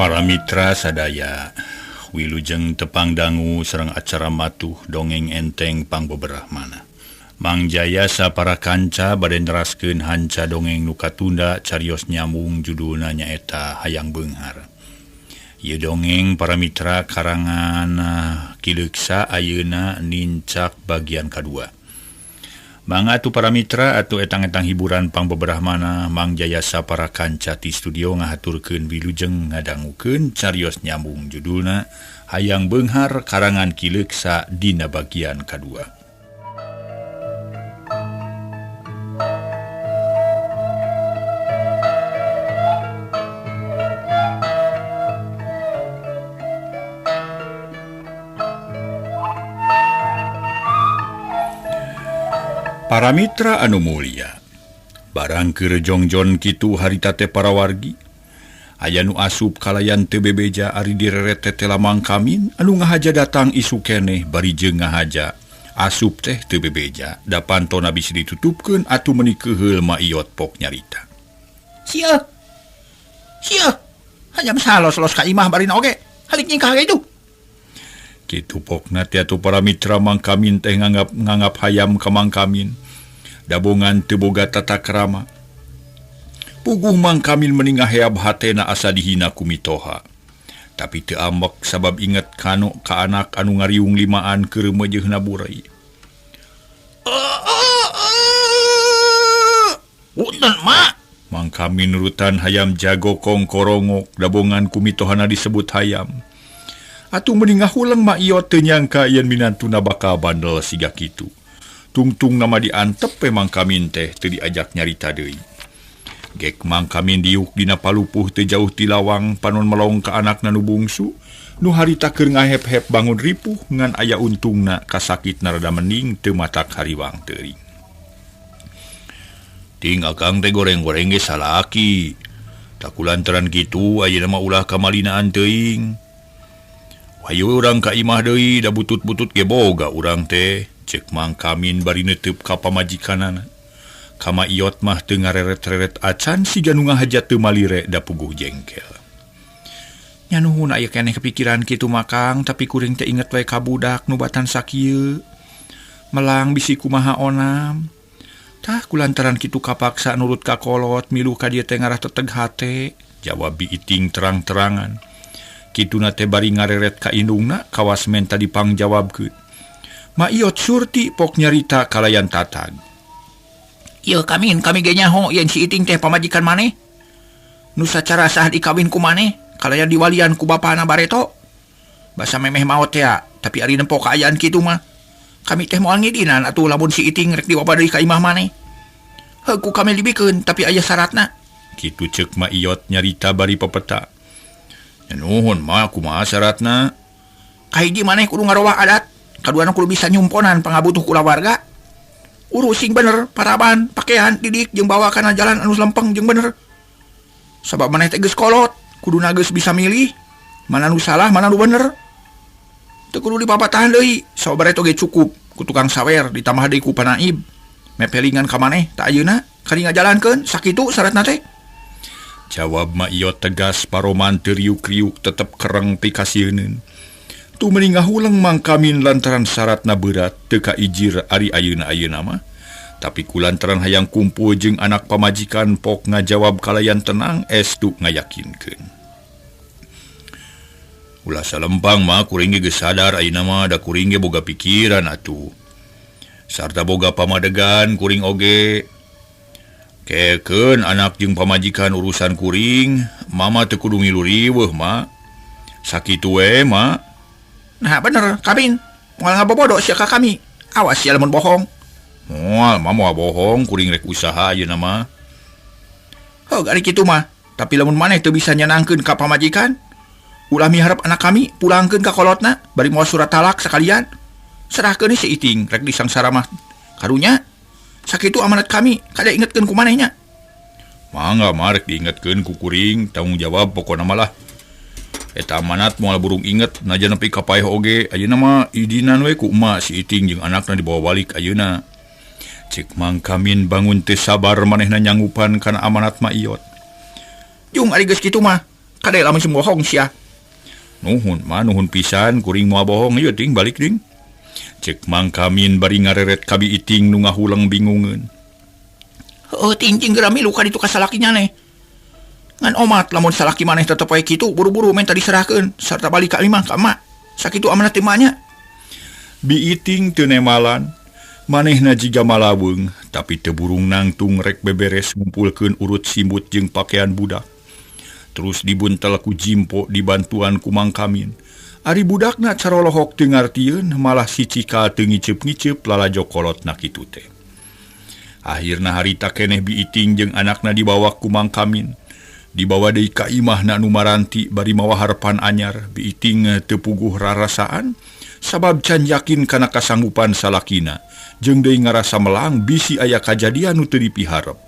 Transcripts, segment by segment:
Para mitra sadaya, wilujeng tepang dangu sareng acara matuh dongeng enteng pangbeberahmana. Mang Jaya sapara kanca bade neraskeun hanca dongeng nu katunda carios nyambung judulna nyaeta Hayang Beunghar. Ieu dongeng para mitra karangan Ki Leuksa ayeuna nincak bagian kadua. Mangga atuh para mitra atuh etang-etang hiburan pangbeberahmana, Mang Jaya sapara kanca ti studio ngahaturkeun wilujeng ngadangukeun carios nyambung judulna Hayang Beunghar karangan Ki Leuksa dina bagian kadua. Para mitra anu mulia, barang keur jongjon kitu harita teh para wargi, aya nu asup kalayan teu bebeja ari direret teh Mang Kamin anu ngahaja datang isu keneh bari jeung ngahaja asup teh teu bebeja da pantona bisi ditutupkeun atuh meuni keuheul Ma Iyot pok nyarita. Sia. Sia. Hayam salos-los ka imah barina oge, halik nyingkah ka itu. Kitu pokna teh atuh para mitra Mang Kamin teh nganggap hayam ka Mang Kamin. Dabongan teu boga tata krama. Puguh Mang Kamin meni ngaheab hatena asa dihina ku mitoha. Tapi teu ambek sabab inget kanu ka anak anu ngariung limaan keur meujeuhna burai. Punten, Mak. Mang Kamin nurutan hayam jago kongkorongok dabongan ku mitohana disebut hayam. Atuh meni ngahuleng Ma Iyot teu nyangka yen minantuna bakal bandel siga kitu. Tungtung nama diantep we Mang Kamin teh teu diajak nyarita deui. Gek Mang Kamin diuk dina palupuh teu jauh ti lawang panon melong ka anakna nu bungsu nu harita keur ngahep-hep bangun ripuh ngan aya untungna kasakitna rada mending teu matak hariwang teuring. Ting akang teh goreng-goreng ge salaki. Takulantaran kitu ayeuna mah ulah kamalinaan teuing. Hayu urang ka imah deui da butut-butut ge boga urang teh, cek Mang Kamin bari neuteub ka pamajikanana. Ka Ma Iyot mah teu ngareret-reret acan siga nu ngahaja teu malire da puguh jengkel. Nya nuhun aya keneh kepikiran kitu mah Kang, tapi kuring teh inget we ka budak nu batan sakieu. Melang bisi kumaha onam. Tah kulantaran kitu kapaksa nurut ka kolot milu ka dieu teh ngarah teteg hate, jawab Bi Iting terang-terangan. Kituna teh bari ngareret ka indungna kawas menta dipangjawabkeun. Ma Iyot Surti pok nyarita kalayan tatag. Ieu Kamin, kami ge nyaho yen si Iting teh pamajikan maneh. Nu sacara sah dikawin ku maneh, kalayan diwalian ku bapana bareto. Basa memeh maot teh, tapi ari nempo kaayaan kitu mah. Kami teh moal ngidinan atuh lamun si Iting rek diwaba deui ka imah maneh. Heuh ku kami dibikeun tapi aya syaratna. Kitu ceuk Ma Iyot nyarita bari pepeta. Nuhun mah kumaha syaratna? Kahiji maneh kudu ngarowah adat, kaduana kudu bisa nyumponan pangabutuh kulawarga. Urus sing bener, paraban, pakaian, didik jeung bawa kana jalan anu lempeng jeung bener. Sabab maneh teh geus kolot, kuduna geus bisa milih mana nu salah, mana nu bener. Teu kudu dipapatahan deui, sabab bareto ge cukup ku tukang sawer ditambah deui ku panaib. Mepelingan ka maneh tah ayeuna kari ngajalankeun sakitu syaratna teh. Jawab Ma Iyot tegas paroman teu riuk-riuk tetep kereng pikasieuneun. Tu meni ngahuleng Mang Kamin lantaran syaratna berat teu kaijir ari ayeuna-ayeuna mah. Tapi kulantaran hayang kumpul jeung anak pamajikan pok ngajawab kalayan tenang estu ngayakinkeun. Ulah salempang mah kuring ge geus sadar ayeuna mah da kuring ge boga pikiran atuh. Sarta boga pamadegan kuring oge. Kekeun anak jeung pamajikan urusan kuring, mama teu kudu ngilu riweuh, Ma. Sakitu we, Ma. Nah bener, Kamin. Moal ngabobodo sia ka kami. Awas sia lamun bohong. Moal, ma moal bohong, kuring rek usaha ayeuna mah. Heuh, ari kitu mah. Tapi lamun maneh teu bisa nyenangkeun ka pamajikan, ulah miharep anak kami pulangkeun ka kolotna, bari moal surat talak sakalian. Serahkeun si Iting rek disangsara mah. Karunya sakitu amanat kami, kada ingetkeun ku manehnya. Mangga marek diingetkeun ku kuring, tanggung jawab pokona mah lah. Eta amanat moal burung inget, najan nepi ka paeh oge, ayeuna mah idinan we ku emak si Iting jeung anakna dibawa balik ayeuna. Cek Mang Kamin bangun teu sabar manehna nyanggupan kana amanat Ma Iyot. Jung ari geus kitu mah, Kade lamun sing bohong sia. Nuhun mah nuhun pisan kuring moal bohong ieu ting balik ding. Cek Mang Kamin bari ngareret ka Bi Iting nu ngahuleng bingungeun. Heueuh ting cing geura milu ka ditu ka salaki nyaneh. Ngan omat lamun salaki maneh tetep wae kitu buru-buru menta diserahkeun sarta balik ka imah ka emak. Sakitu amanat teh nya. Bi Iting teu nemalan, manehna jiga malaweung tapi teu burung nangtung rek beberes ngumpulkeun urut simbut jeung pakaian budak. Terus dibuntel ku jimpo dibantuan ku Mang Kamin. Ari budakna carolohok teu ngartieun malah si cikal teu ngiceup-ngiceup lalajo kolotna kitu teh. Akhirna harita keneh Bi Iting jeung anakna dibawa ku Mang Kamin. Dibawa deui ka imahna nu maranti bari mawa harepan anyar. Bi Iting teu puguh rarasaan sabab can yakin kana kasanggupan salakina jeung deui ngarasa melang bisi aya kajadian nu teu dipiharep.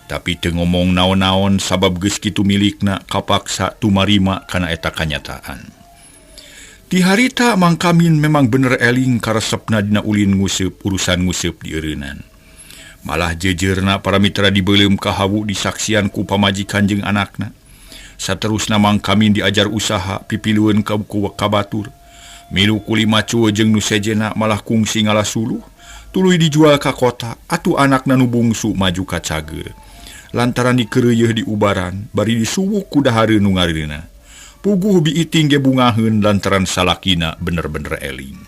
Tapi teu ngomong naon-naon sabab geus kitu milikna kapaksa tumarima kana eta kanyataan. Ti harita Mang Kamin memang bener eling karesepna dina ulin nguseup urusan nguseup di eureunnan. Malah jejerna para mitra dibeuleum ka hawu disaksian ku pamajikan jeung anakna. Saterusna Mang Kamin diajar usaha pipilueun ka ka batur. Milu kuli macu jeung nu sejena malah kungsi ngalah suluh, tuluy dijual ka kota atuh anakna nu bungsu maju ka cager. Lantaran dikeureuyeih di ubaran bari disuwuk ku dahareun nu ngareuna. Puguh Bi Iting ge bungaheun lantaran salakina bener-bener eling.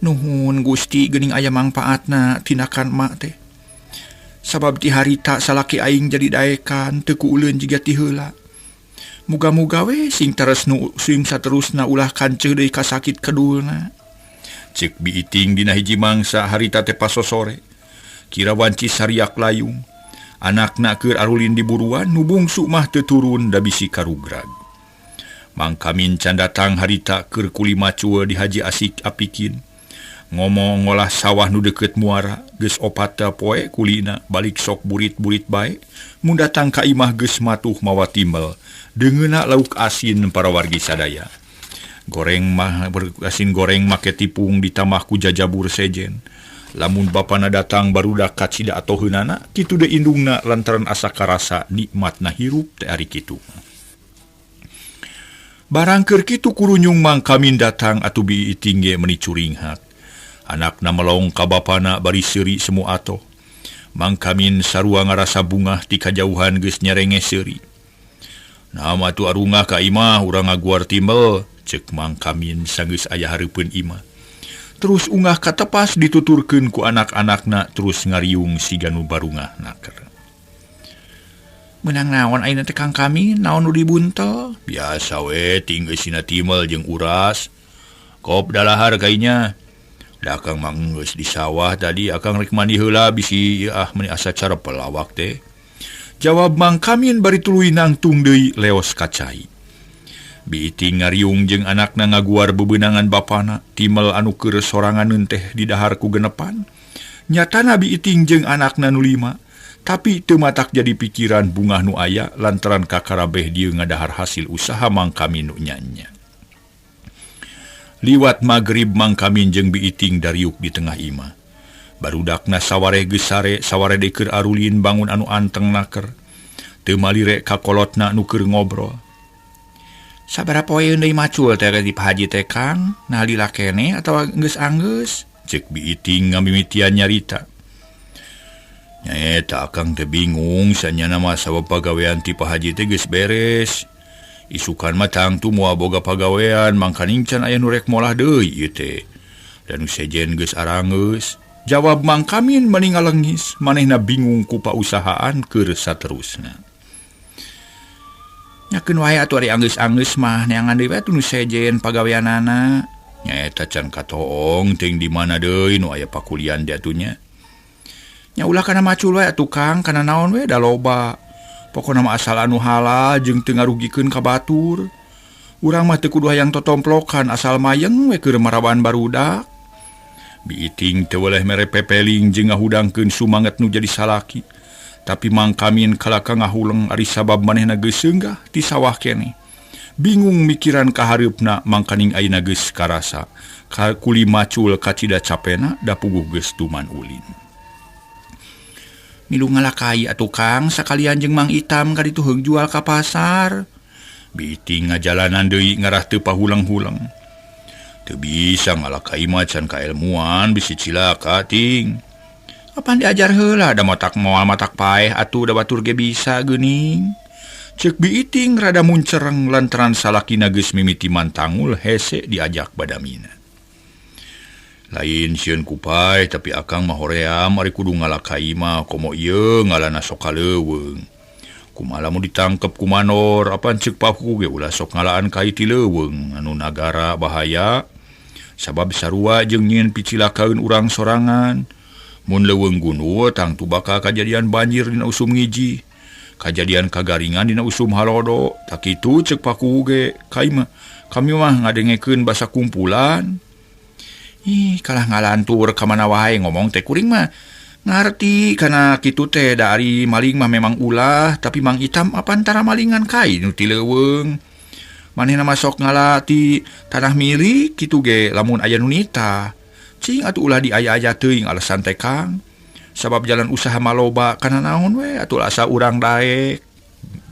Nuhun Gusti geuning aya mangpaatna tinakan emak teh. Sabab ti harita salaki aing jadi daekan teu kuuleun jiga ti heula. Muga-muga we sing teresnu sing saterusna ulah kanceuh deui ka sakit kedulna. Cek Bi Iting dina hiji mangsa harita teh pasosore. Kira wanci sariak layung. Anakna keur arulin di buruan nu bungsu mah teu turun da bisi karugrag. Mang Kamin can datang harita keur kuli macul di Haji Asik Apikin. Ngomong ngolah sawah nu deukeut muara geus opat poe kulina balik sok burit-burit bae mun datang ka imah geus matuh mawa timbel deungeuna lauk asin para wargi sadaya. Goreng mah asin goreng make tipung ditambah ku jajabur sejen. Lamun bapana datang barudak kacida atoheunana kitu deui indungna lantaran asa karasa nikmatna hirup teh ari kitu. Barang keur kitu kurunyung Mang Kamin datang atuh Bi Iting ge meuni curinghat. Anakna melong ka bapana bari seuri semu atoh. Mang Kamin sarua ngarasa bungah ti kajauhan geus nyerenge seuri. Nah atuh arungah ka imah urang ngaguar timbel, cek Mang Kamin sanggeus aya hareupeun imah. Terus ungah katepas dituturkeun ku anak-anakna terus ngariung siga nu barungah naker. Meunang naon ayeuna teh Kang Kamin, naon nu dibuntel? Biasa we ting eusina timbel jeung uras. Kop dalahar kainya. Da akang mah geus di sawah tadi akang rek mandi heula bisi ah meuni asa carepel awak teh. Jawab Mang Kamin bari tuluy nangtung deui leos ka cai. Bi Iting ngariung jeung anakna ngaguar bebeunangan bapana timel anu keur soranganeun teh didahar ku genepan. Nyatana Bi Iting jeung anakna nu lima, tapi teu matak jadi pikiran bungah nu aya lantaran kakarabeh dieu ngadahar hasil usaha Mang Kamin nu nya-nya. Liwat magrib Mang Kamin jeung Bi Iting dariuk di tengah imah. Barudakna sawareh geus sare, sawareh deui keur arulin bangun anu anteng naker. Teu malire ka kolotna nu keur ngobrol. Sabaraha poeun deui macul teh di Pak Haji teh Kang, nah lila keneh atawa geus anggeus? Cek Bi Iting ngamimitian nyarita. Nyaeta akang teh bingung sanyana mah sabab pagawean ti Pak Haji teh geus beres. Isukan mah tangtu moal boga pagawean mangkaning can aya nu rek molah deui ieu teh. Dan nu sejen geus arangeus. Jawab Mang Kamin meni ngalengis, manehna bingung ku pausahaan keur saterusna. Nyakeun wae atuh ari anggeus-anggeus mah neangan deui we atuh nu sejen pagaweanana. Nyaeta can katoong ting di mana deui nu aya pakulian di atunya. Nya ulah kana macul wae atuh Kang, kana naon we da loba. Pokona mah asal anu halal jeung teu ngarugikeun ka batur. Urang mah teu kudu hayang totomplokan asal mayeng we keur maraban barudak. Bi Iting teu weleh mere pepeling jeung ngahudangkeun sumanget nu jadi salaki. Tapi Mang Kamin kalaka ngahuleng ari sabab manehna geus seunggah ti sawah keneh. Bingung mikiran kahareupna mangkaning ayeuna geus karasa. Kuli macul kacida capena da puguh geus tuman ulin. Milu ngalakai atuh Kang sakalian jeung Mang Itam ka ditu heug jual ka pasar. Biting ngajalanan deui ngarah teu pahulang-hulang. Teu bisa ngalakai mah can kaelmuan bisi cilaka ting. Apan diajar heula da motak moal matak paeh atuh da batur ge bisa geuning. Ceuk Biiting rada muncereng lantaran salakina geus mimiti mantangul hese diajak badamina. Lain sieun ku paeh tapi akang mah hoream ari kudu ngalakai mah komo ieu ngalana sok kaleuweung. Kumaha lamun ditangkep ku manor apan ceuk paku ge ulah sok ngalaan kai ti leuweung anu nagara bahaya sabab sarua jeung nyieun picilakaeun urang sorangan. Mun leuweung gundul tangtu bakal kajadian banjir dina usum ngiji. Kajadian kagaringan dina usum halodo. Tak kitu ceuk paku ge kai mah kami mah ngadengekeun basa kumpulan. Ih, kalah ngalantur ka mana wae ngomong teh kuring mah ngarti kana kitu teh da ari maling mah memang ulah tapi Mang Itam apan tara malingan kai nu ti leuweung. Manehna mah sok ngala ti tanah milik kitu ge lamun aya nu nitah. Cing atuh ulah diaya-aya teuing alasan teh Kang. Sabab jalan usaha maloba kana naon we atuh asa urang daek.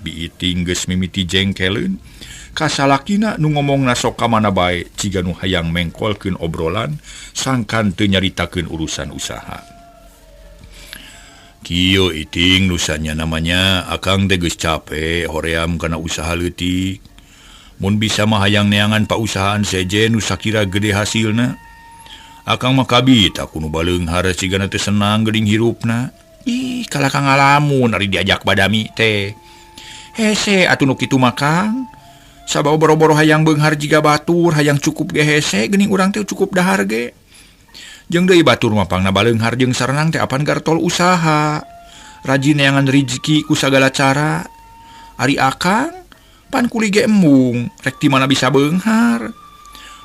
Biiting geus mimiti jengkeleun ka salakina nu ngomongna sok ka mana bae ciga nu hayang mengkolkeun obrolan sangkan teu nyaritakeun urusan usaha. Kieu iting nusanya namanya akang teh geus cape hoream kana usaha leutik. Mun bisa mah hayang neangan pausahaan sejen nu sakira gede hasilna. Akang mah kabita ku nu baleunghar cigana teh senang geuning hirupna. Ih, kalah ka ngalamun ari diajak badami teh. Hese atuh nu kitu mah Kang. Sabab boro-boro hayang beunghar jiga batur, hayang cukup ge hese geuning urang teh cukup dahar ge. Jeung deui batur mah pangna baleunghar jeung sarenang teh apan gartol usaha. Rajin neangan rizki ku sagala cara. Ari akang pan kuli ge embung, rek ti mana bisa beunghar.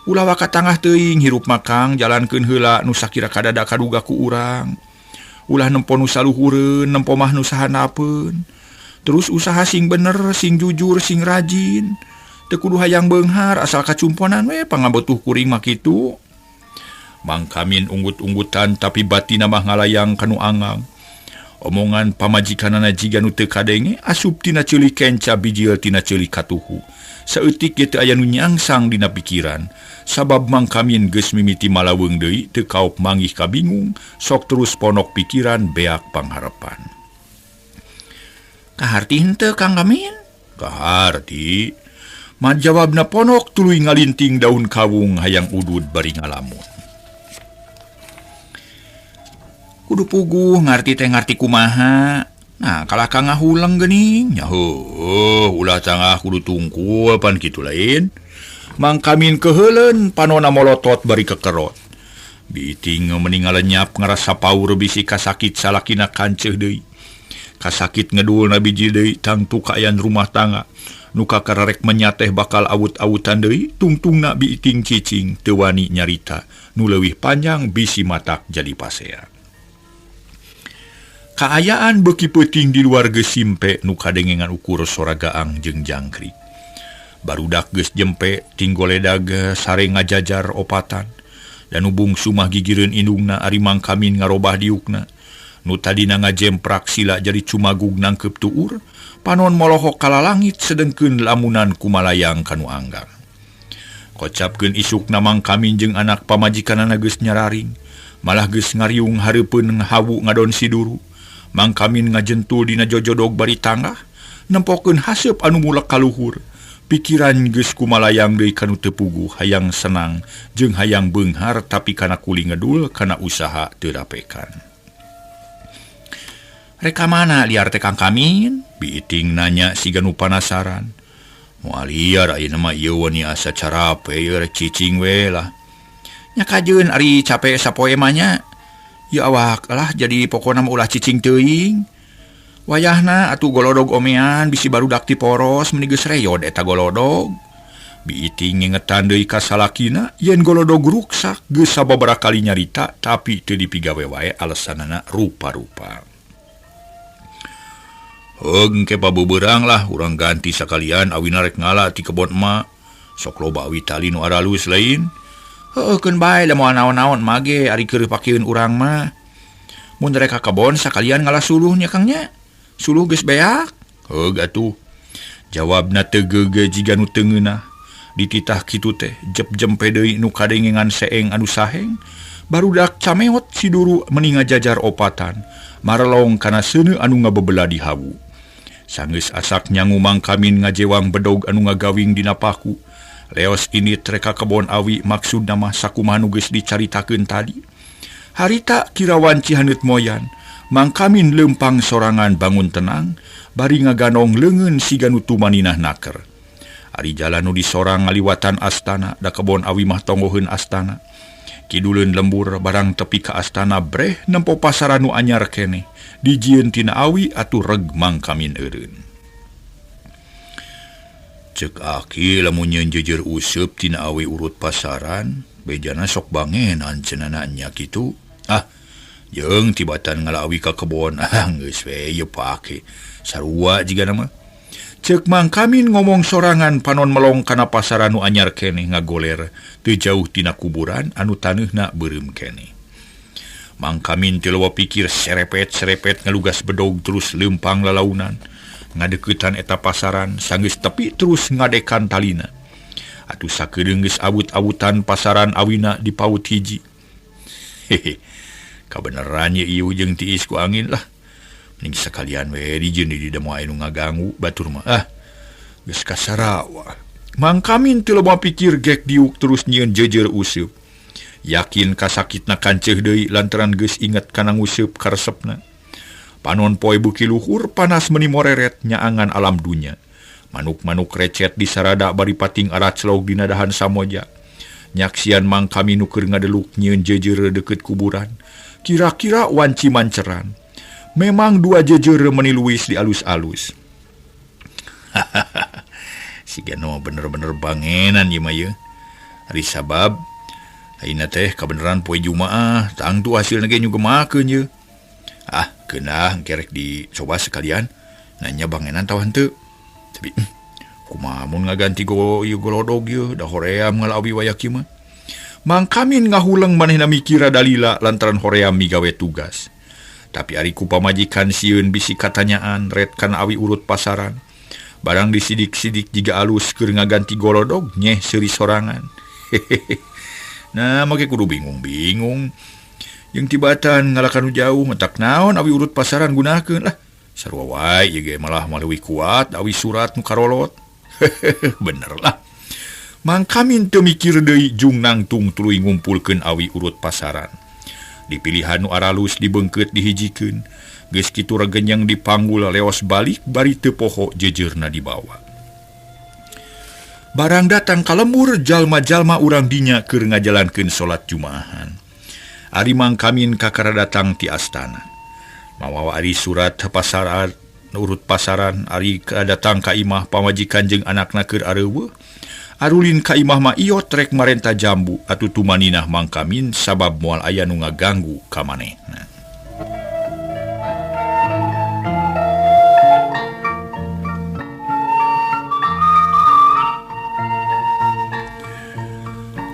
Ulah waka tangah teuing hirup mah Kang jalankeun heula nu sakira kadada kaduga ku urang. Ulah nempo nu saluhureun, nempo mah nu sahanapeun. Terus usaha sing bener, sing jujur, sing rajin. Teu kudu hayang beunghar asal kacumponan we pangabutuh kuring mah kitu. Mang Kamin unggut-unggutan tapi batina mah ngalayang kanu angang. Omongan pamajikanana jiga nu teu kadenge asup tina ceuli kenca bijil tina ceuli katuhu. Saeutik ge teu aya nu nyangsang dina pikiran sabab Mang Kamin geus mimiti malaweung deui teu kaop manggih kabingung sok terus ponok pikiran beak pangharepan. Kaharti henteu Kang Kamin? Kaharti. Majawabna ponok tuluy ngalinting daun kawung hayang udud bari ngalamun. Kudu puguh ngarti teh ngarti kumaha. Nah, kalah ka ngahuleng geuning. Nya heueuh, ulah tangah kudu tungkul pan kitu lain. Mang Kamin keheuleun panona molotot bari kekerot. Biting mending ngalenyap ngarasa paur bisi kasakit salakina kanceuh deui. Kasakit ngedulna biji deui tangtu kaayaan rumah tangga. Nu kakararek menyateh bakal awut-awutan deui tungtungna biiting cicing teu wani nyarita nu leuwih panjang bisi matak jadi pasea. Kaayaan beuki peuting di luar geus simpe nu kadengengan ukur sora gaang jeung jangkrik. Barudak geus jempe tinggoledag sare ngajajar opatan. Dan nu bungsu mah gigireun indungna ari Mang Kamin ngarobah diukna. Nu tadina ngajemprak sila jadi cumagug nangkep tuur, panon molohok kalalangit sedengkeun lamunan kumalayang kanu anggang. Kocapkeun isukna Mang Kamin jeung anak pamajikanana geus nyararing, malah geus ngariung hareupeun hawu ngadon siduru. Mang Kamin ngajentul dina jojodog bari tanggah, nempokeun haseup anu mulek kaluhur. Pikiran geus kumalayang deui kanu teu puguh hayang senang jeung hayang beunghar tapi kana kuli ngedul kana usaha teu rapekan. Rek ka mana liar teh Kang Kamin? Biiting nanya siga nu panasaran. Moal liar ayeuna mah ieu wani asa carape ieu rek cicing we lah. Nya kajeun ari cape sapoe mah nya. Ya awak lah jadi pokona mah ulah cicing teuing. Wayahna atuh golodog omean bisi barudak ti poros meuni geus reyod eta golodog. Biiting ngingetan deui ka salakina yen golodog ruksak geus sababaraha kali nyarita tapi teu dipigawe wae alasanana rupa-rupa. Heung ke pabeberang lah urang ganti sakalian awina rek ngala ti kebon emak. Sok loba awi tali nu aralus lain. Heueuh keun bae da moal naon-naon mage ari keur pakeun urang mah. Mun rek ka kebon sakalian ngala suluh nya Kang nya. Suluh geus beak. Heug atuh. Jawabna teu geugeuh jiga nu teu ngeunah. Dititah kitu teh jep-jempe deui nu kadengengan seeng anu saheng. Barudak cameot si Duru meni ngajajar opatan. Marelong kana seuneu anu ngabebela di hawu. Sanggeus asak nyangu Mang Kamin ngajewang bedog anu ngagawing dina paku. Leos ini treka kebon awi maksudna mah sakumaha nu geus dicaritakeun tadi. Harita kirawan Cihaneut moyan, Mang Kamin leumpang sorangan bangun tenang, bari ngaganong leungeun siga nu tumaninah naker. Ari jalan nu disorang ngaliwatan astana, da kebon awi mah tonggoheun astana. Kiduleun lembur barang tepi ka astana breh nempo pasaran nu anyar keneh. Dijieun tina awi atuh reg Mang Kamin eureun. Cek aki lamun nyeun jejer useup tina awi urut pasaran, bejana sok bangenan cenana nya kitu. Ah, jeung tibatan ngala awi ka kebon, ah geus we ieu pake. Sarua jigana mah. Cek Mang Kamin ngomong sorangan panon melong kana pasaran nu anyar keneh ngagoler teu jauh tina kuburan anu taneuhna beureum keneh. Mang Kamin teu loba pikir serepet-serepet ngalugas bedog terus leumpang lalaunan. Ngadeukeutan eta pasaran sanggeus tepi terus ngadekan talina. Atuh sakedeung geus awut-awutan pasaran awina dipaut hiji. Hehe. Kabeneran ye ieu jeung tiis ku angin lah. Mending sakalian we dijieun di demo anu ngaganggu batur mah. Ah, geus kasarawa. Mang Kamin teu loba pikir gek diuk terus nyieun jejer useup. Yakin kasakitna kanceuh deui lantaran geus inget kana nguseup karesepna. Panon poe beuki luhur panas meni moreret nyaangan alam dunya. Manuk-manuk recet disarada bari pating araclog dina dahan samoja. Nyaksian Mang Kamin nu keur ngadeluk nyieun jejer deukeut kuburan. Kira-kira wanci manceran. Memang dua jejer meni luwis di alus-alus. Sigana bener-bener bangenan ieu mah ieu. Ari sabab ayeuna teh kabeneran poe Jumaah, tangtu hasilna ge nyugemakeun ieu. Ah, keunah kerek dicoba sekalian. Nanya bangenan tahu henteu. Tapi kumaha mun ngaganti go ieu golodog ieu da hoream ngala awi waya kieu mah. Mang Kamin ngahuleng manehna mikira dalila lantaran hoream migawe tugas. Tapi ari ku pamajikan sieun bisi katanyaan ret kana awi urut pasaran. Barang disidik-sidik jiga alus keur ngaganti golodog nyeh seuri sorangan. Nah, make kudu bingung-bingung. Jeung tibatan ngalakan nu jauh matak naon awi urut pasaran gunakeun lah. Sarua wae ieu ge malah leuwih kuat awi surat nu karolot. Bener lah. Mang Kamin teu mikir deui jung nangtung tuluy ngumpulkeun awi urut pasaran. Dipilihan nu aralus dibeungkeut dihijikeun. Geus kitu regenyang dipanggul leos balik bari teu poho jejeurna dibawa. Barang datang ka lembur jalma-jalma urang dinya keur ngajalankeun salat Jumaahan. Ari Mang Kamin kakara datang ti astana. Mawawa ari surat pasaran urut pasaran ari datang ka imah pamajikan jeung anakna keur areuweuh. Arulin ka imah mah ieu trek marenta jambu atuh tumaninah Mang Kamin sabab moal aya nu ngaganggu ka manehna.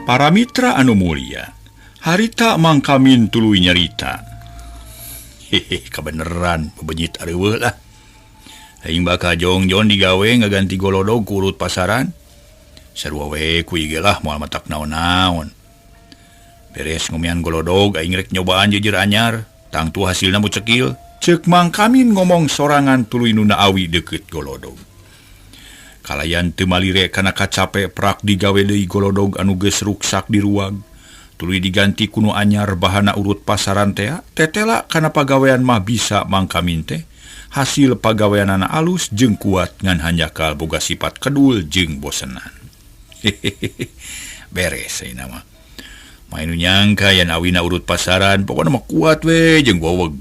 Para mitra anu mulia, harita Mang Kamin tuluy nyarita. Hehe, kabeneran bebenyit areuweuh lah. Aing bakal jongjon digawe ngaganti golodog ku urut pasaran. Sarua we ku ieu lah moal matak naon-naon. Beres ngomean golodog aing rek nyobaan jejer anyar, tangtu hasilna mu cekil. Ceuk Mang Kamin ngomong sorangan tuluy nuna awi deukeut golodog. Kalayan teu malire kana kacape prak digawe deui golodog anu geus ruksak di ruang. Tuluy diganti ku nu anyar bahana urut pasaran tea, tetela kana pagawean mah bisa Mang Kamin teh. Hasil pagaweanana alus jeung kuat ngan hanjakal boga sifat kedul jeung bosenan. Hehehe. Beres ayeuna mah. Main nu nyangka yen awina urut pasaran pokona mah kuat we jeung woweg.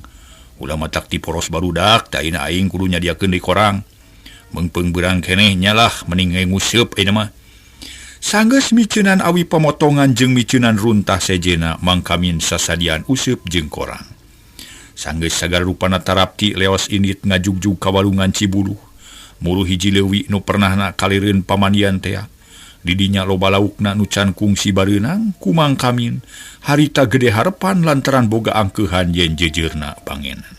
Ulah matak ti poros barudak teh ayeuna aing kudu nyadiakeun deui korang. Meungpeung beurang keneh nyalah mending nguseup ayeuna mah. Sanggeus miceunan awi pamotongan jeung miceunan runtah sejena Mang Kamin sasadian useup jeung korang. Sanggeus sagala rupana tarapti leos indit ngajugjug ka walungan Cibuluh. Muru hiji leuwi nu pernahna kalireun pamandian tea. Didinya loba laukna nu can kungsi bareunang ku Mang Kamin harita gede harepan lantaran boga angkeuhan yen jejeurna pangenan.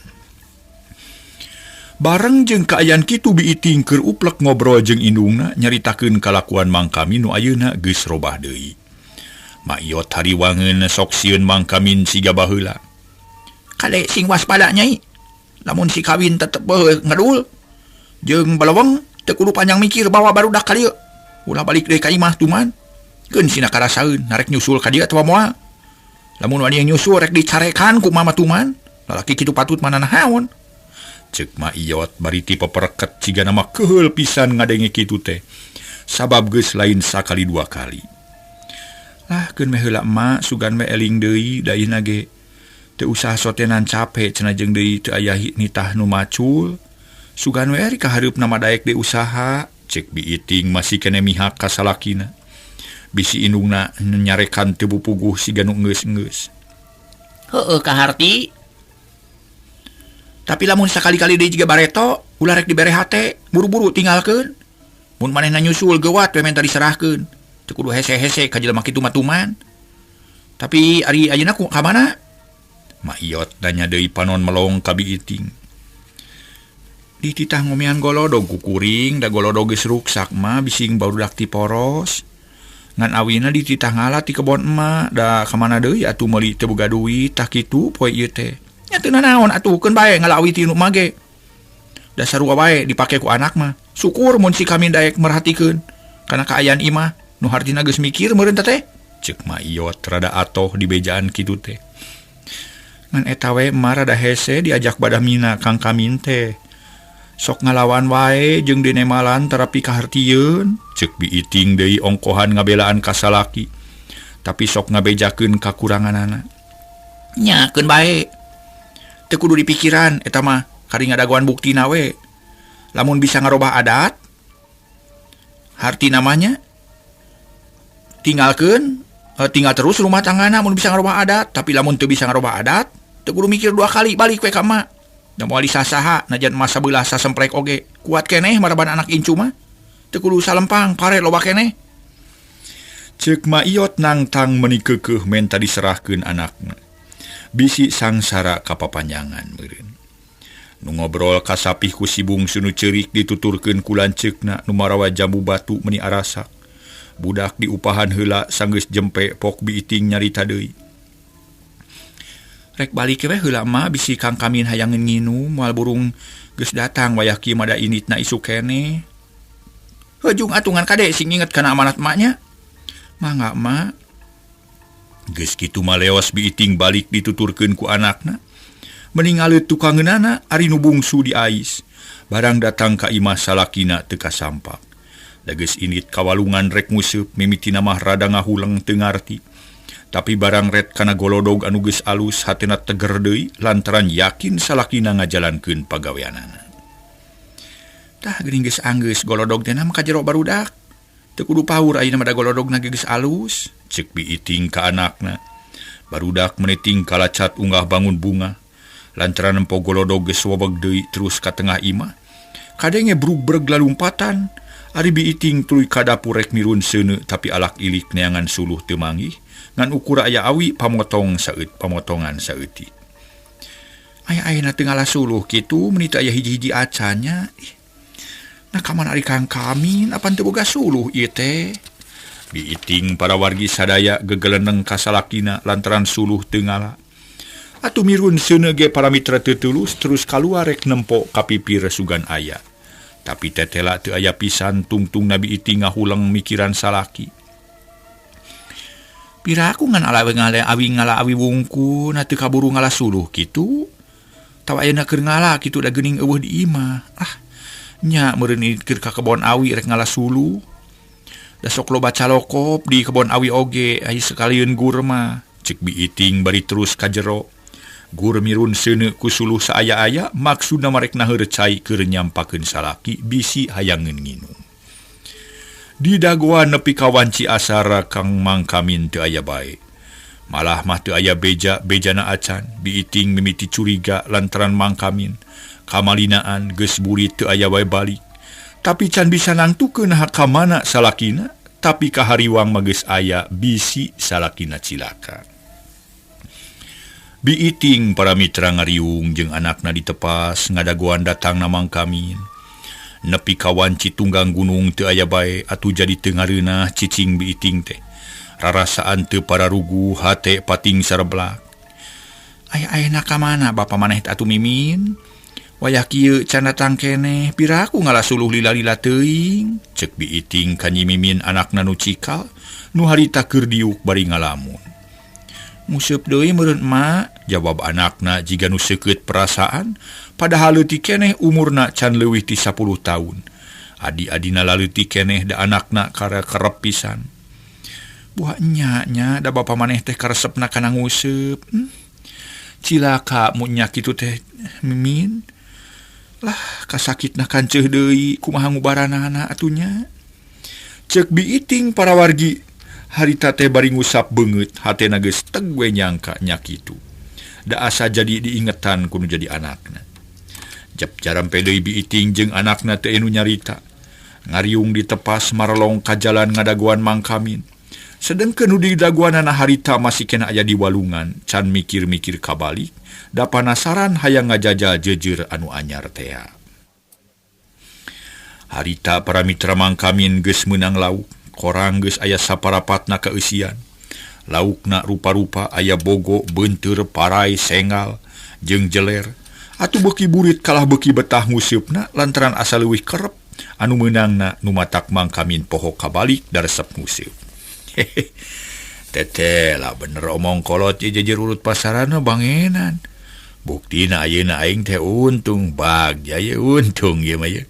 Bareng jeung kaayaan kitu Biiting keur uplek ngobrol jeung indungna nyaritakeun kalakuan Mang Kamin nu ayeuna geus robah deui. Mak Iyot hariwangeun sok sieun Mang Kamin siga baheula. Kade sing waspada nyai. Lamun si kawin tetep beuh ngedul jeung baleweng teu kudu panjang mikir bawa barudak ka dieu. Ulah balik deui ka imah tuman. Keun sina karasaeun narek nyusul ka dieu atawa moal. Lamun wani nyusul rek dicarekan ku mama tuman. Lalaki kitu patut mana naon. Ceuk Mak Iyot bari ti pepereket cigana mah keheul pisan ngadenge kitu teh. Sabab geus lain sakali dua kali. Lah keun meh heula emak sugan meh eling deui da ayeuna ge teu usah sotenan cape cenah jeung deui teu aya nitah nu macul. Sugan we ari ka hareupna mah daek deui usaha. Cek Biiting masih kene mihak ka salakina. Bisi indungna nyarekan teu puguh siga nu geus-geus. Heueuh kaharti. Tapi lamun sakali-kali deui jiga bareto, ulah rek dibere hate, buru-buru tinggalkeun. Mun manehna nyusul geuwat we menta diserahkeun. Teu kudu hese-hese ka jelema kitu mah tuman. Tapi ari ayeuna ku ka mana? Mak Iyot nanya deui panon melong ka Biiting. Dititah ngomean golodog ku kuring, da golodog geus ruksak mah bising barudak ti poros. Ngan awina dititah ngala ti kebon emak, da ka mana deui atuh meuli teu boga duit tah kitu poe ieu teh. Nya teu nanaon atuh keun bae ngala awi ti nu mah ge. Da sarua bae dipake ku anak mah. Syukur mun si kami daek merhatikeun kana kaayaan imah nu hartina geus mikir meureun teh. Ceuk Mak Iyot rada atoh di bejaan kitu teh. Ngan eta we mah rada hese diajak badah mina Kang Kamin teh. Sok ngalawan wae jeung dinemalan terapi kahartieun. Ceuk Biiting deui ongkohan ngabelaan ka salaki. Tapi sok ngabejakeun kakuranganana. Nya keun bae. Teu kudu dipikiran eta mah kari ngadagoan buktina we. Lamun bisa ngarobah adat harti namanya tinggalkeun tinggal terus rumah tanggana mun bisa ngarobah adat, tapi lamun teu bisa ngarobah adat teu kudu mikir dua kali balik we ka emak. Da moal disasaha najan masa beulah sasemprek oge kuat keneh maraban anak incu mah teu kudu salempang pare loba keneh. Ceuk Mak Iyot nangtang meuni keukeuh menta diserahkeun anakna. Bisi sangsara kapapanjangan meureun. Nu ngobrol kasapih ku si bungsu nu ceurik dituturkeun ku lanceukna nu marawa jambu batu meuni arasak. Budak diupahan heula sanggeus jempe pok Biiting nyarita deui. Rek balik we heula mah bisi Kang Kamin hayangeun nginum moal burung geus datang wayah kieu mah da inditna isuk keneh. Heujung atungan kade sing inget kana amanat maknya. Mangga mak. Geus kitu mah leos Biiting balik dituturkeun ku anakna. Meningalit tukangeunana ari nu bungsu diais. Barang datang ka imah salakina teu kasampak. Da geus indit kawalungan rek nguseup mimitina mah rada ngahuleng teu ngarti. Tapi barang ret kana golodog anu geus alus hatena teger deui lantaran yakin salakina ngajalankeun pagaweanana. Tah geuning geus anggeus golodog teh mah ka jero barudak. Teu kudu paur ayeuna mah da golodogna geus alus. Ceuk Biiting ka anakna. Barudak meniting kalacat unggah bangun bunga. Lantaran nempo golodog geus wobeg deui terus ka tengah imah. Kadenge brug-breg lalumpatan. Ari Biiting tuluy ka dapur rek mirun seuneu tapi alak ilik neangan suluh teu manggih. Ngan ukur aya awi pamotong saeut pamotongan saeutik. Aya ayeuna teu ngalah suluh kitu meuni teu aya hiji-hiji acannya. Nah ka mana ari Kang Kamin apan teu boga suluh ieu teh. Biiting para wargi sadaya gegeleneng ka salakina lantaran suluh teu ngala. Atuh mirun seuneu ge para mitra teu tulus terus kaluar rek nempo ka pipir sugan aya. Tapi tetela teu aya pisan tungtung Nabi Iting ngahuleng mikiran salaki. Pira aku ngan ala ngala awi ngala awi wungku na teu kaburu ngala suluh kitu. Tawa ayeuna keur ngala kitu da geuning eueuh di imah. Ah nya meureun keur ka kebon awi rek ngala suluh. Da sok loba calokop di kebon awi oge aya sakalieun gur mah. Ceuk Biiting bari terus ka jero. Gur mirun seuneu ku suluh saaya-aya maksudna marek naheur cai keur nyampakeun salaki bisi hayangeun nginum. Di dagoan nepi ka wanci asara Kang Mang Kamin teu aya bae. Malah mah teu aya beja bejana acan. Biiting mimiti curiga lantaran Mang Kamin kamalinaan geus burit teu aya wae balik. Tapi can bisa nangtukeun ka mana salakina Tapi kahariwang mah geus aya bisi salakina cilaka. Biiting para mitra ngariung jeung anakna ditepas ngadagoan datang na Mang Kamin. Nepi ka wanci tunggang gunung teu aya bae atuh jadi teu ngareunah cicing biiting teh. Rarasaan teu pararugu hate pating sareblak. Aya-ayana ka mana bapa maneh atuh Mimin? Wayah kieu can datang keneh, piraku ngalasuluh lila-lila teuing. Cek biiting ka Nyi Mimin anakna nu cikal, nu harita keur diuk bari ngalamun. Nguseup deui meureun emak, jawab anakna jiga nu seukeut perasaan, padahal leutik keneh umurna can leuwih ti 10 tahun. Adi-adina laleutik keneh da anakna karep pisan. Buah nya nya da bapa maneh teh karesepna kana nguseup. Cilaka mun nya kitu teh Mimin. Lah kasakitna kanceuh deui kumaha ngubaranana atunya. Cek biiting para wargi harita teh bari ngusap beungeut hatena geus teg we nyangka nya kitu. Da asa jadi diingetan kudu jadi anakna. Jep jarampe deui biiting jeung anakna teh nu nyarita. Ngariung ditepas marelong ka jalan ngadagoan Mang Kamin. Sedengkeun nu didagoanana harita masih kena aya di walungan, can mikir-mikir kabalik, da panasaran hayang ngajajal jeujeur anu anyar tea. Harita para mitra Mang Kamin geus meunang lauk, korang geus aya saparapatna kaeusian. Laukna rupa-rupa aya bogo, beunteur, parai, sengal, jeung jeler. Atuh beuki burit kalah beuki betah nguseupna lantaran asa leuwih kerep anu meunangna nu matak Mang Kamin poho kabalik da resep nguseup. Teteh lah bener omong kolot jejer urut pasarana bangenan. Buktina ayeuna aing teh untung bagja ye untung ye mah ye.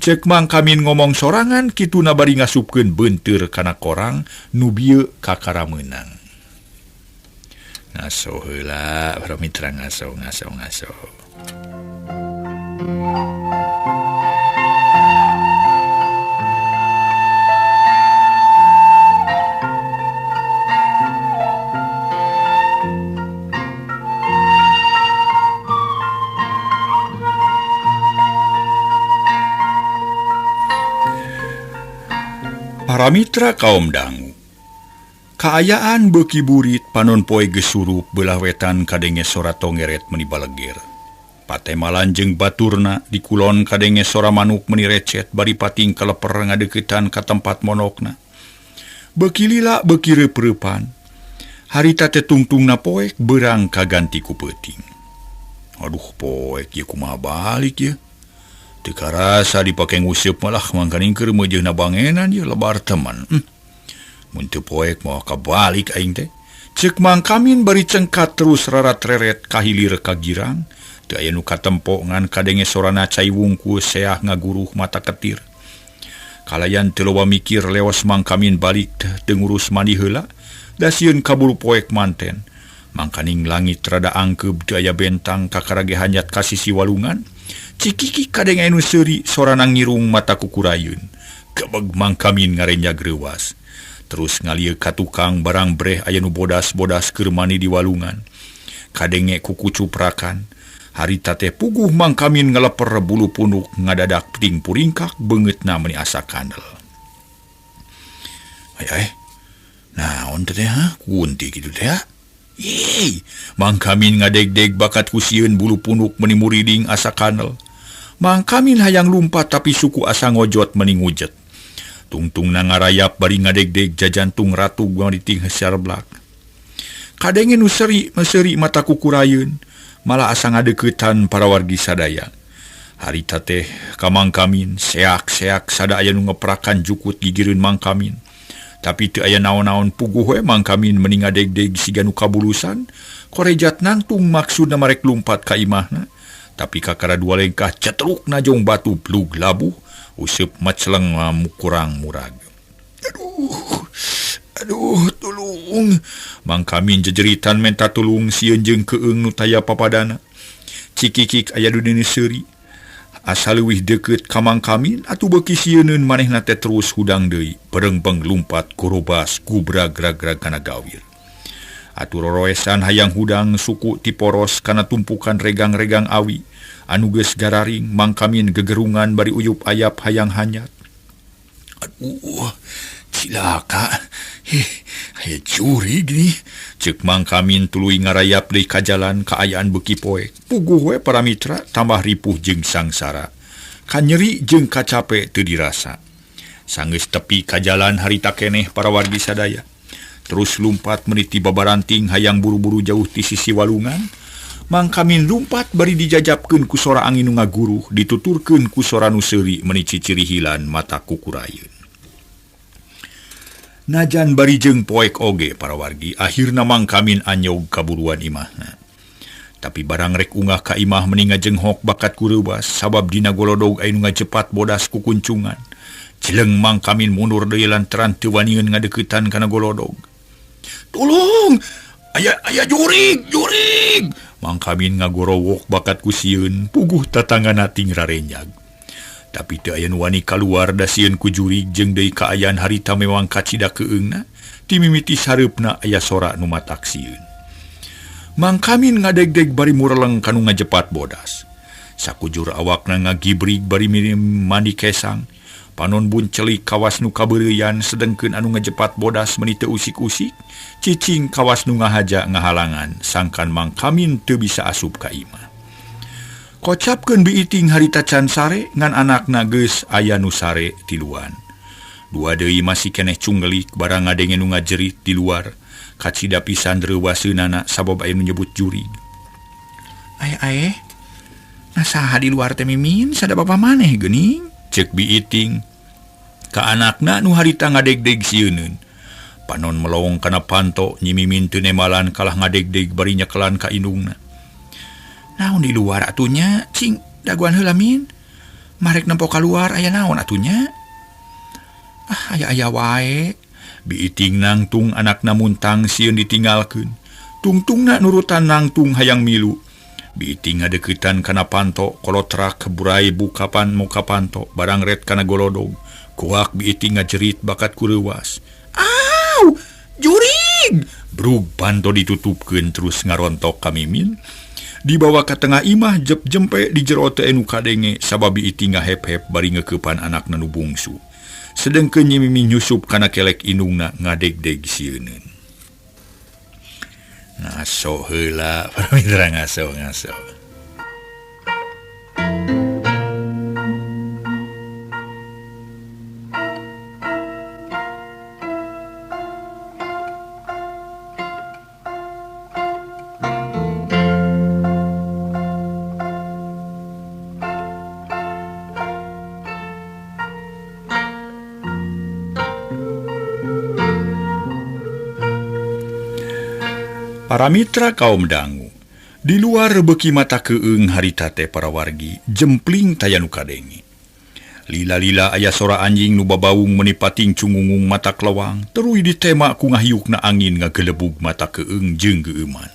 Cek Mang Kamin ngomong sorangan kituna bari ngasupkeun beunteur kana korang nu bieu kakara meunang. Ngaso heula para mitra ngaso ngaso ngaso. Para mitra kaum dangu, kaayaan beuki burit panon poe geus surup beulah wetan kadenge sora tongeret meni baleger. Patemalan jeung baturna di kulon kadenge sora manuk meni recet bari pating kaleper ngadeuketan ka tempat monokna. Beuki lila beuki reup-reupan. Harita teh tungtungna poek beurang kaganti ku peuting. Aduh poek ieu kumaha balik ieu? Teu karasa dipake nguseup malah mangkaning keur meujeuna bangenan ieu lebar teman. Mun teu poek moal kabalik aing teh. Ceuk Mang Kamin bari cengkat terus rarat-reret ka hilir ka girang. Teu aya nu katempo ngan kadenge sorana cai wungkul seah ngaguruh mata ketir. Kalayan teu loba mikir leos Mang Kamin balik teu ngurus mandi heula, da sieun kaburu poek manten. Mangkaning langit rada angkeub teu aya bentang kakarage hanyat ka sisi walungan. Cikiki kadenge anu seuri sorana ngirung mata kukurayeun. Kebeg Mang Kamin ngarenjag reuwas. Terus ngalieu ka tukang barang breh aya nu bodas-bodas keur mani di walungan. Kadenge kuku cuprakan. Harita teh puguh Mang Kamin ngaleper bulu punuk ngadadak ting puringkak beungeutna meuni asa kandel. Ay ay. Naon teh ha? Kunti kitu teh ha? Yeay, Mang Kamin ngadeg-deg bakat ku sieun bulu punuk meuni muriding asa kandel. Mang Kamin hayang lumpat tapi suku asa ngojot meuni ngujet. Tungtungna ngarayap bari ngadeg-deg jajantung ratu mariting hesarblak. Kadenge nu seri meseri mata kukurayeun, malah asa ngadeuketan para wargi sadaya. Harita teh ka Mang Kamin seak-seak sada aya nu ngeprakan jukut gigireun Mang Kamin. Tapi teu aya naon-naon puguh we Mang Kamin meuni ngadeg-deg siga nu kabulusan, korejat nangtung maksudna marek lumpat ka imahna. Tapi kakara dua lengkah cetruk najong batu plug labuh, useup maceleng kurang murag. Aduh, aduh, tulung. Mang Kamin jejeritan menta tulung sieun jeung keung nu taya papadana. Cikikik aya dunia seuri. Asa leuwih deukeut ka Mang Kamin atuh beuki sieuneun manehna teh terus hudang deui, bereungpeng lumpat korobas gubrag-grag kana gawir. Atuh roroesan hayang hudang suku tiporos kana tumpukan regang-regang awi anu geus gararing. Mang Kamin gegerungan bari uyup ayap hayang hanyat. Aduh, Cilaka. Heh, jurig nih. Ceuk Mang Kamin tuluy ngarayap deui ka jalan kaayaan beuki poek. Puguh we para mitra tambah ripuh jeung sangsara. Kanyeri jeung kacape teu dirasa. Sanggeus tepi ka jalan harita keneh para wargi sadaya. Terus lumpat meniti babaranting hayang buru-buru jauh ti sisi walungan. Mang Kamin lumpat bari dijajapkeun ku sora angin nu ngaguruh, dituturkeun ku sora nu seuri meuni cicirihilan mata kukurayeun. Najan bari jeung poek oge para wargi, akhirna Mang Kamin anyog kaburuan imahna. Tapi barang rek ungah ka imah meni ngajenghok bakat ku reuwas, sabab dina golodog aya nu ngajepat bodas ku kuncungan. Jeleng Mang Kamin mundur deui lantaran teu waniun ngadeuketan kana golodog. Tulung! Aya aya jurig, jurig! Mang Kamin ngagorowok bakat ku sieun, puguh tatanggana ting rarenjag. Tapi teu aya nu wani kaluar da sieun ku jurig jeung deui kaayaan harita mewang kacida keungna, ti mimiti sareupna aya sora nu matak sieun. Mang Kamin ngadegdeg bari mureleng kanu ngajepat bodas. Sakujur awakna ngagibrig bari mirim mandi kesang. Panon buncelik kawas nu kabeureuyan sedengkeun anu ngajepat bodas meuni teu usik-usik, cicing kawas nu ngahaja ngahalangan sangkan Mang Kamin teu bisa asup ka imah. Kocapkeun biiting harita can sare ngan anakna geus aya nu sare tiluan. Dua deui masih keneh cunggelik barang ngadenge nu ngajerit di luar. Kacida pisan reuwaseunana sabab aya nu nyebut jurig. Ae ae. Nah saha di luar teh Mimin sada bapa maneh geuning? Ceuk biiting ka anakna nu harita ngadegdeg sieuneun. Panon melong kana panto Nyi Mimin teu nemalan kalah ngadegdeg bari nyekelan ka indungna. Naon di luar atunya cing daguan heula Min. Marek nempo kaluar aya naon atunya? Ah aya-aya wae. Biiting nangtung anakna muntang sieun ditinggalkeun. Tungtungna nurutan nangtung hayang milu. Biiting ngadeuketan kana panto kolotrak burai bukapan muka panto barang ret kana golodog. Kuak biiting ngajerit bakat ku reuwas. Au! Jurig! Brug panto ditutupkeun terus ngarontok ka Mimin. Dibawa ka tengah imah jep jempe di jero teh nu kadenge sabab biiting ngahep-hep bari ngeukepan anakna nu bungsu. Sedengkeun Nyi Mimin nyusup kana kelek indungna ngadegdeg sieuneun. Ngaso heula para mitra ngaso ngaso. Para mitra kaum dangu, di luar beuki mata keung harita teh para wargi, jempling taya nu kadenge. Lila-lila aya sora anjing nu babaung meuni pating cungungung mata kelewang, teruy ditema ku ngahiukna angin ngagelebug mata keung jeung geueuman.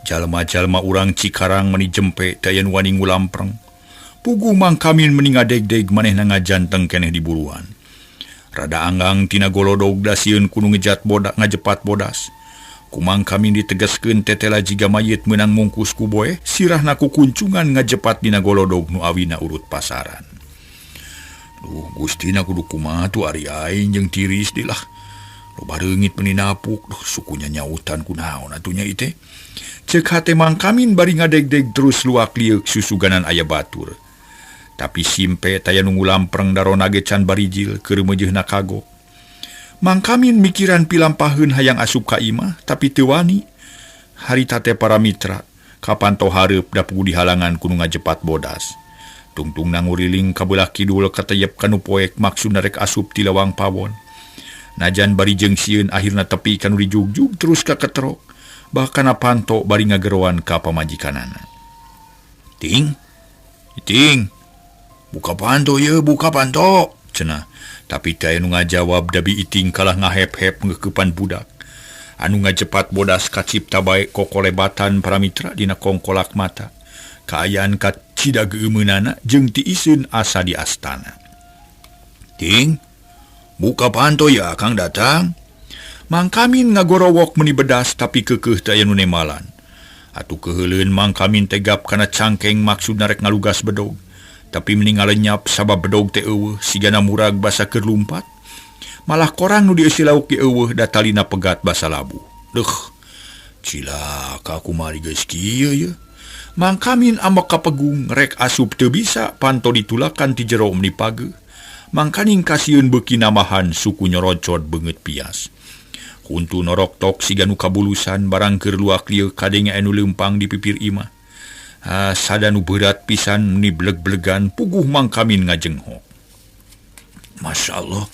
Jalma-jalma urang Cikarang meuni jempe taya nu wani ngulampreng. Puguh Mang Kamin meuni ngadegdeg manehna ngajanteng keneh di buruan. Rada anggang tina golodog da sieun ku nu ngejat bodak ngajepat bodas. Kumang Kamin ditegaskeun tetela jiga mayit meunang mungkus ku boe, sirahna ku kuncungan ngajepat dina golodog nu awina urut pasaran. Duh, Gustina kudu kumaha tuh ari aing jeung tiris di lah. Loba reungit meuni napuk, duh sukunya nyautan kunaon atunya ieu teh. Ceuk hate Mang Kamin bari ngadegdeg terus luak lieuk susuganan aya batur. Tapi simpe taya nu ngulampreng darona ge can barijil keur meujeuhna kagok. Mang Kamin mikiran pilampaheun hayang asup ka imah tapi teu wani. Harita teh para mitra kapanto hareup da puguh dihalangan ku nu ngajepat bodas. Tungtungna nguriling ka beulah kidul kateyep ka nu poek maksudna rek asup ti lawang pawon. Najan bari jeung sieun akhirna tepi ka nu dijugjug terus ka ketrok. Bahkan panto bari ngageroan ka pamajikanana. Ting, ting, buka panto ye, buka panto, cenah. Tapi teh anu ngajawab da biiting kalah ngahep-hep ngeukepan budak. Anu ngajepat bodas kacipta bae kokolebatan para mitra dina kongkolak mata. Kaayaan kacida geumeunana jeung tiiseun asa di astana. Ting, buka panto ya Kang datang. Mang Kamin ngagorowok meuni bedas tapi keukeuh teh aya nu nemalan. Atuh keuheuleun Mang Kamin tegap kana cangkeng maksudna rek ngalugas bedog. Tapi meni ngalenyap sabab bedog teh eueuh sigana murag basa keur lumpat. Malah korang nu dieusi lauk ge eueuh da talina pegat basa labuh. Deuh, cilaka kumari geus kieu ye. Mang Kamin ambek kapegung rek asup teu bisa panto ditulakan ti jero meni pageuh. Mangkaning kasieun beuki namahan suku nyorocot beungeut pias. Huntu norok tok siga nu kabulusan barang keur luak lieu kadenge anu leumpang di pipir imah. Ah, sada nu berat pisan meni bleg-blegan puguh Mang Kamin ngajenghok. Masya Allah,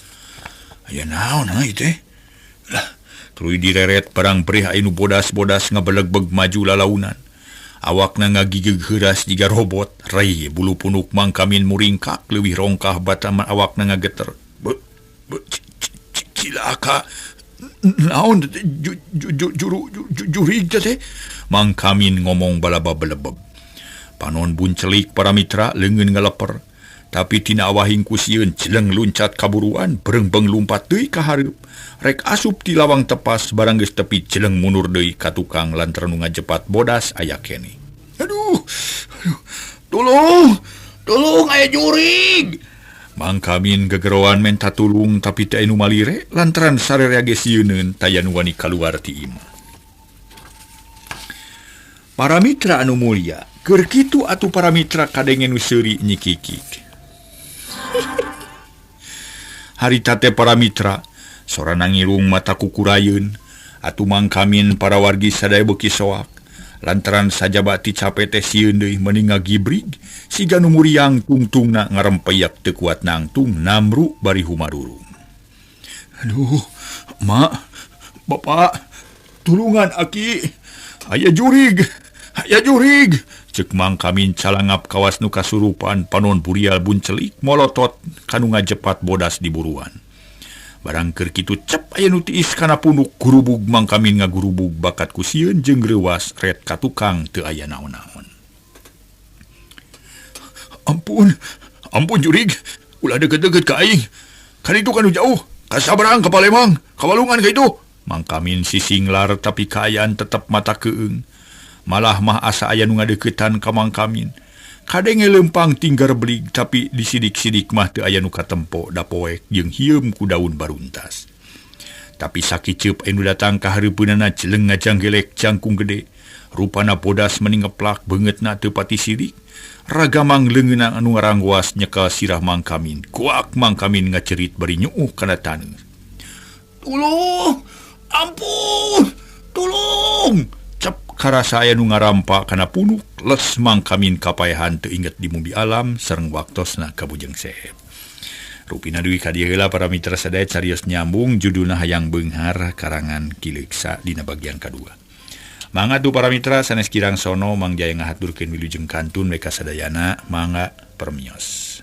aya naon ha ieu teh? Lah, tuluy direret barang perih anu bodas-bodas ngabelegbeg maju lalaunan. Awakna ngagigeg heuras jiga robot, rei bulu punuk Mang Kamin muringkak leuwih rongkah bataman awakna ngageter. Be, be, cilaka. Naon jurig teh? Mang Kamin ngomong balaba belebeb. Panon buncelik para mitra leungeun ngaleper. Tapi tina awahing ku sieun jeleng luncat kaburuan berengbeng lumpat deui ka hareup. Rek asup ti lawang tepas barang geus tepi jeleng mundur deui ka tukang lantaran nu ngajepat bodas aya keneh. Aduh, aduh, tolong, tolong aya jurig. Mang Kamin gegeroan menta tulung tapi teu anu malire lantaran sararea ge sieuneun taya nu wani kaluar ti imah. Para mitra anu mulia, keur kitu atuh para mitra kadenge nu seuri nyikikik. Harita teh para mitra sorana ngirung mata kukurayeun atuh Mang Kamin para wargi sadaya beuki soak lantaran sajabati cape teh sieun deui meuni ngagibrig siga nu muriang tungtungna ngarempeyak teu kuat nangtung namru bari humarurung. Aduh, mak, bapak, tulungan aki, aya jurig, aya jurig. Cek Mang Kamin calangap kawas nu kasurupan panon burial buncelik molotot kanu ngajepat bodas di buruan. Barang keur kitu cep aya nu tiis kana punuk gurubug Mang Kamin ngagurubug bakat ku sieun jeung reuwas ret ka tukang teu aya naon-naon. Ampun, ampun jurig, ulah deukeut-deukeut ka aing. Kan itu kanu jauh, ka sabarang ka Palembang, ka Walungan ka itu. Mang Kamin sisinglar tapi kaayaan tetep mata keung. Malah mah asa aya nu ngadeuketan ka Mang Kamin. Kadenge leumpang tinggar belig tapi disidik-sidik mah teu aya nu katempo da poek jeung hieum ku daun baruntas. Tapi sakiceup anu datang ka hareupeunana jeleng ngajanggelek jangkung gede. Rupana bodas meni ngeplak beungeutna teu pati sirik. Ragamang leungeunna anu ngarangguas nyekel sirah Mang Kamin. Kuak Mang Kamin ngacerit bari nyuuh kana taneuh. Tulung! Ampun! Tulung! Karasa aya nu ngarampa kana punuk les Mang Kamin kapaehan teu inget di mumbi alam sareng waktosna ka Bujeng Seep. Rupina dugi ka dieu heula para mitra sadaya carios nyambung judulna Hayang Beunghar karangan Ki Leuksa dina bagian kadua. Mangga tuh para mitra sanes kirang sono Mang Jaya ngahaturkeun wilujeng kantun we ka sadayana mangga permios.